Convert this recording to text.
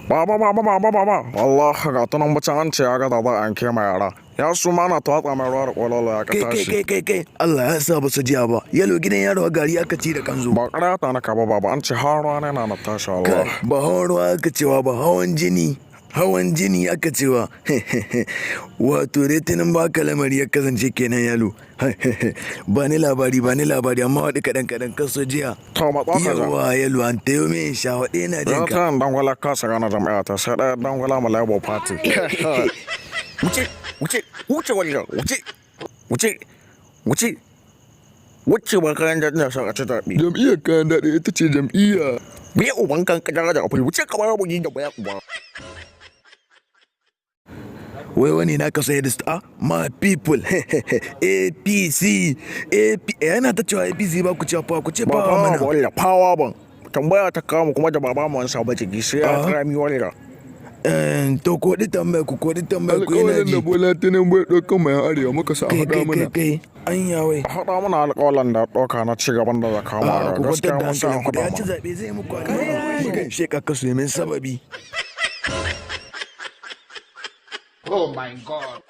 Baba, baba, baba, baba. Wallahi ga tunan bacin an ce ya ga da za a yanke ma yara. Ya su ma na tatsa mai ruwa da kwalolo ya ka Kai, kai, tashi. kai, kai, kai, Allah ya sa ba su jiya ba. Yalo, gidan yaro gari aka ci da kanzo. Ba ƙarya na ka ba, baba, an ce har ruwa ne na tashi Kai, wallahi. ba hawan ruwa aka cewa ba, hawan jini. Hawan jini aka cewa. Wato dai tunin baka lamari ya kasance kenan, yalo. Ba ni labari, ba ni labari, amma waɗi kaɗan kaɗan kan su jiya. To matsa ka ja. Yawa yalo, an tayo min sha waɗe na jin Ya ka. ta dangwala kasa gana jam'iyya ta sai ɗaya dangwala ma Labour Party. Wuce, wuce, wuce wallah, wuce, wuce, wuce. Wuce ba kayan daɗi na son a ci zaɓe. Jam'iyyar kayan daɗi ita ce jam'iyya. Biya uban kan kadara da afuri, wuce kamar bugi da baya uba. Wai wani na kasa yadda ah, my people, APC, AP yana ta cewa APC, ba ku cewa power, ku ce Ba power power mana. ba wallah, power ban. Tambaya ta kama kuma da baba mu an ba jiki sai ya kira mi wallah. To ko di tambaya ku, ko di tambaya ku, yana Alƙawarin ji. da Bola Tinubu ya ɗaukan mai arewa muka sa a Kai, haɗa kai, kai, mana. kai, anya wai? A haɗa mana alƙawalan da ɗauka na ci gaban da za kama Ah, da ku gaskiya kwantar da mun sa hankalin ku, da haɗa ya ci mana. zaɓe zai muku alƙawari. Sheka kasu min sababi. Oh my God.